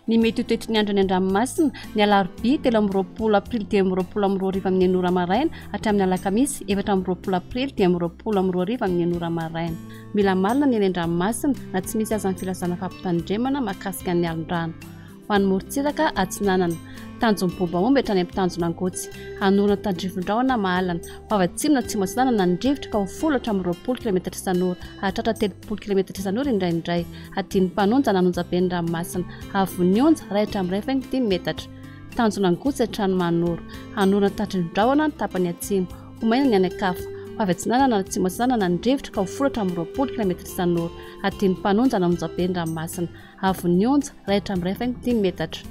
Ny mety ho toetry ny andro any an-dranomasina, ny alarobia 23 aprily 2025 amin'ny enina ora maraina hatramin'ny alakamisy 24 aprily 2025 amin'ny enina ora maraina. Mila malina ny eny an-dranomasina na tsy misy aza ny filazana fampitandremana mahakasika ny alon-drano. Ho an'ny morontsiraka atsinanana. Tanjon'ny Bobaomby hatrany amin'ny tanjona Angotsy. Hanorina tandrifin-drahona mahalana. Ho avy atsimo na atsimo atsinanana ny rivotra ka ho folo hatramin'ny 20 kilometatra isan'ora. Hahatratra 30 kilometatra isan'ora indraindray. Hadin'ny mpanonja na an'onjaben'ny ranomasina. Haavon'ny onja, iray hatramin'ny 1,5 metatra. Tanjona Angotsy hatrany Mahanoro. Hanorina tandrifin-drahona ny tapany atsimo. Ho maina ny any an-kafa. Ho avy atsinanana na atsimo atsinanana ny rivotra ka ho folo hatramin'ny 20 kilometatra isan'ora. Hadin'ny mpanonja na onjaben'ny ranomasina. Haavon'ny onja, iray hatramin'ny 1,5 metatra.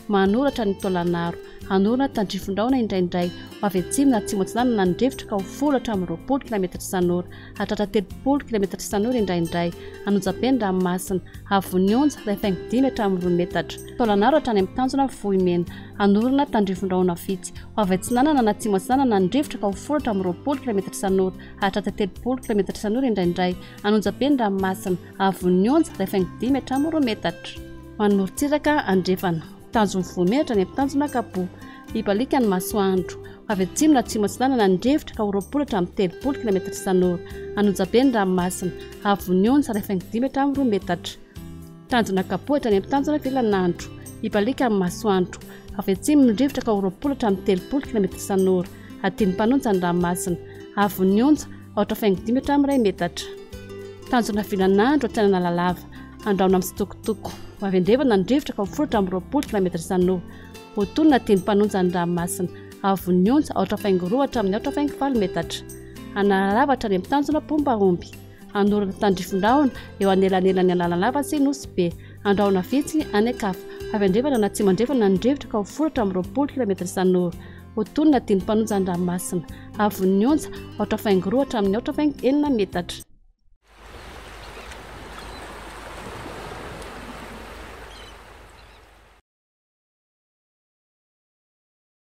Manoratra ny Taolanaro. Hanorina tandrifin-drahona indraindray. Ho avy atsimo na atsimo atsinanana ny rivotra ka ho folo hatramin'ny 20 kilaometatra isan'ora. Hahatratra 30 kilaometatra isan'ora indraindray. An'Onjabe ny ranomasina. Haavon'ny onja, 1,5 hatramin'ny 2 metatra. Taolanaro hatrany amin'ny tanjona Vohimena. Hanorina tandrifin-drahona vitsy. Ho avy atsinanana na atsimo atsinanana ny rivotra ka ho folo hatramin'ny 20 kilaometatra isan'ora. Hahatratra 30 kilaometatra isan'ora indraindray. An'Onjabe ny ranomasina. Haavon'ny onja, 1,5 hatramin'ny 2 metatra. Ho an'ny morontsiraka andrefana, tanjon'ny voa menatra any amin'ny tanjona Kapoa. Hibaliaka ny masoandro. Ho avy atsimo na atsimo atsinanana ny rivotra ka ho 20 hatramin'ny 30 kilaometatra isan'ora. An'Onjabe ny ranomasina. Haavon'ny onja, 1,5 hatramin'ny 2 metatra. Tanjona Kapoa hatrany amin'ny tanjona Vilanandro. Hibaliaka ny masoandro. Avy atsimo ny rivotra ka ho 20 hatramin'ny 30 kilaometatra isan'ora. Hadin'ny mpanonja ny ranomasina. Haavon'ny onja, 4,5 hatramin'ny 1 metatra. Tanjona Vilanandro hatrany Analalava. Andrahona mitsitokotoko. Ho avy andrefana ny rivotra ka ho folo hatramin'ny 20 kilaometatra isan'ora. Ho tonina teny mpanonja ny ranomasina. Haavon'ny onja, 4,2 hatramin'ny 4,8 metatra. Analalava hatrany amin'ny tanjona Pomba-omby. Hanorina tandrifin-drahona eo anelanelan'ny Analalava sy Nosy Be. Andrahona vitsy any an-kafa. Ho avy andrefana na atsimo andrefana ny rivotra ka ho folo hatramin'ny 20 kilaometatra isan'ora. Ho tonina teny mpanonja ny ranomasina. Haavon'ny onja, 4,2 hatramin'ny 4,6 metatra.